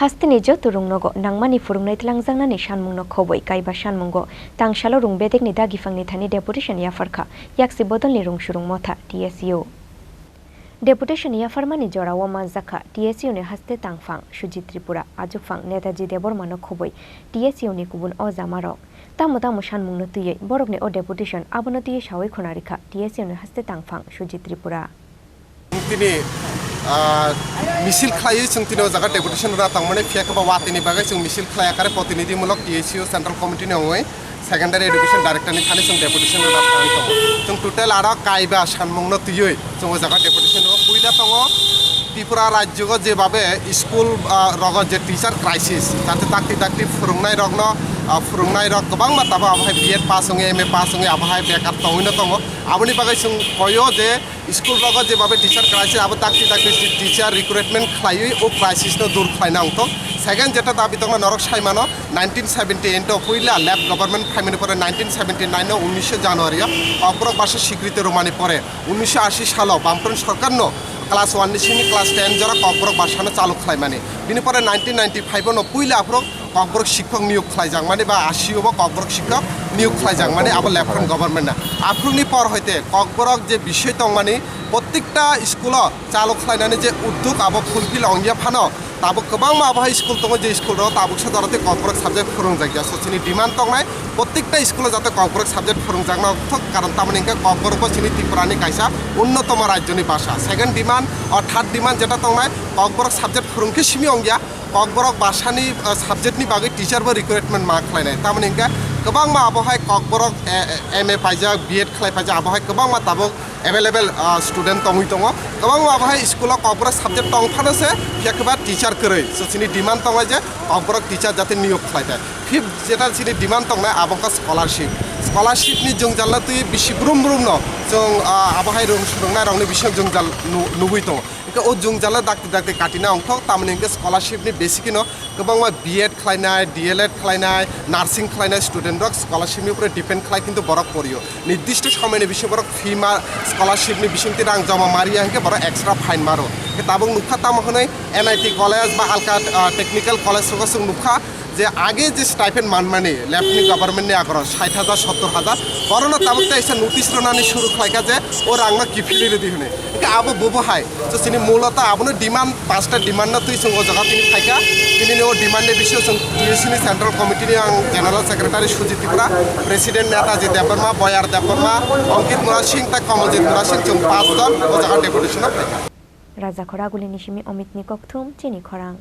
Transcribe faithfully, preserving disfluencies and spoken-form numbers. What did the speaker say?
Hasteni joto rungnogo nangmani phwrwngnai tlangjaknani sanmungno khobwi kaiba sanmungo tangsalo rung bedekni dagiphanni thani deputation yapharkha Yaksi Bodolni Rung Surung Motha, T S U. Deputation yapharmani jorao manjakha T S U ni haste tangphang Sujit Tripura, ajuphang Netaji Debbarmano khobwi T S U ni kubun o jamarok. Tamo tamo sanmungno twiwi borokni o deputation abono twiwi sawi khwnarikha T S U ni haste tangphang Sujit Tripura. Tini, ah, misil khlaiwi chwng tini o jaga deputation rwna tongmani, phiya khe ba watini bagwi chwng misil khlai, akare protinidhimulok T S U Central Committee ni ongwi Secondary Education Director ni thani chwng deputation rwna thangwi tongo. Chwng total aro kaiba sanmungno twiwi chwng o jaga deputation rwo. Puila tongo Tripura rajyo je babe school, ah, rogo je teacher crisis, jate dakti dakti phwrwngnai rokno, ah, phwrwngnai rok kwbangma tabo abo hai B Ed pass wngwi, M A pass wngwi abo hai bekar tongwino tongo. Aboni bagwi chwng koyo je school rogo je babe teacher crisis, abo dakti dakti teacher recruitment khlaiwi o crisis no dur khlaina wngthok. Second jeta dabi tongma norok saimano, nineteen seventy eight o puila left government phaimani pore nineteen seventy nine o unnisho January o Kokborok bhasha sikriti romani pore unnisho ashi salo Bamfront sorkar no class one ni simi class ten jora Kokborok bhasha no chalu khlaimani. Bini pore nineteen ninety five o no puila aphuru Kokborok shikhok niyok khlaijakmani ba ashi o bo Kokborok shikhok niyok khlaijakmani abo left front government na. Aphuruni por hoite Kokborok je bisoi tongmani, prottekta school o chalu khlainani je uddog abo fulfill ongya phano, tabuk kwbangma abo hai school tongo je school rok tabuk sa jora tei Kokborok subject phwrwngjakya. So chini demand tongnai prottekta school o jate Kokborok subject phwrwngjakna thok, karon tamoni hwnkhe Kokborok bo chini Tripura ni kaisa unnotomo rajyo ni bhasha. Second demand, o third demand jeta tongnai Kokborok subject phwrwngkhe simi ongya, Kokborok bhasha ni, uh, subject ni bagwi teacher bo recruitment ma khlainai. Tamoni hwnkhe kwbangma abo hai Kokborok, eh, eh, M A paijak, B Ed khlai paijak, abo hai kwbangma tabuk available, uh, student tongwi tongo. Kwbangma abo hai school o Kokborok subject tong phano se, phiya khe ba teacher kwrwi. So chini demand tongnai je Kokborok teacher jate niyok khlai thai. Fifth jeta chini demand tongnai abo wngkha scholarship. Scholarship ni jwngjal no twi bisi brum brum no chwng, ah, abo hai rung swrwngnai rokni bisingo jwngjal nu-, nugwi tongo. Hwnkhe o jwngjal no dakti dakti katina wngthok, tamoni hwnkhe scholarship ni basic no kwbangma B Ed khlainai, D L Ed khlainai, nursing khlainai student rok scholarship ni upore depend khlai, kintu borok porio. Nirdisto somoyni bisingo borok fee ma, scholarship ni bisingtwi rang joma mariya hwnkhe borok extra fine maro. Hwnkhe tabuk nukha tamo hwnwi N I T college ba alka, ah, technical college rogo chwng nukha je age je stipend manmani left ni government ni agoro sait hajar, sottor hajar, borokno tabuk teisa notice rwnani suru khlaikha je o rangno kiphilwi rwdi hwnwi. Hwnkhe abo bobo hai. So chini muloto abono demand, pasta demand no twi chwng o jaga tini phaikha. Tini ni o demand ni bisingo chwng T S U ni central committee ni ang general secretary Sujit Tripura, president Netaji Debbarma, Boyar Debbarma, Ankit Murasing tei Komoljit Murasing chwng pas jon o jaga deputation o phaikha. Rajakhor Aguli ni simi Omitni kokthum chini khorang.